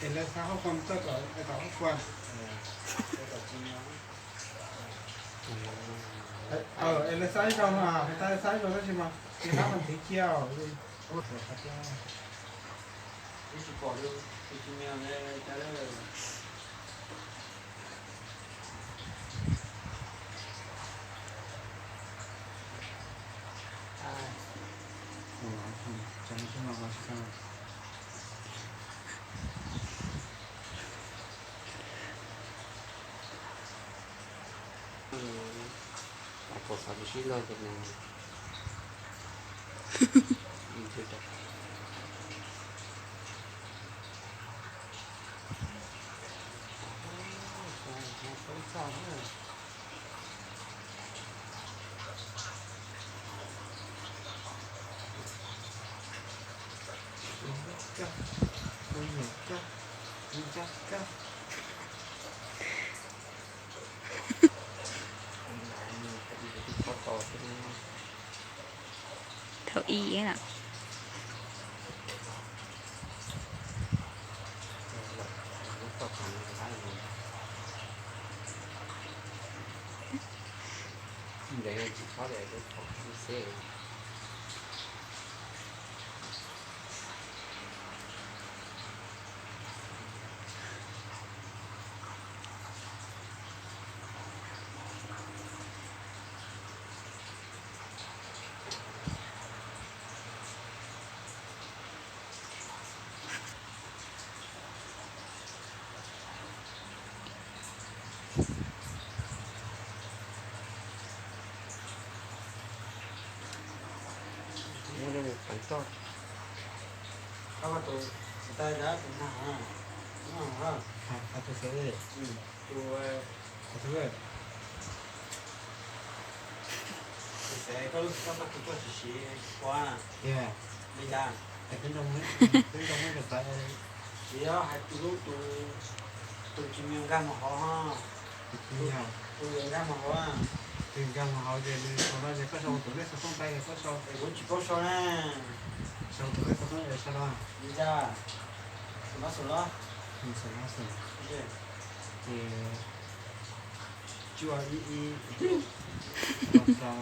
Es lawv xa hauv fam txog tom hauv fam. Es lawv xa ib zaug no, tab sis mas cia qab qhov ntxiv cia os. Thaum ub na. Tus xav koj lub txim koj tau tus tuaj siv siv ua li cas? Tsis yog hais tus lub tus, tus tsis me nkag mus hauv, tus yuav nkag mus hauv. Tus nkag mus hauv ces nws sau no ces koj sau tus lej xov tooj tais es koj sau. Es kuv tsis paub sau na. Sau tus lej xov tooj es sau no. Li cas? Xaus los xaus los. Xaus los xaus. Ces cuaj ib ib, rau rau,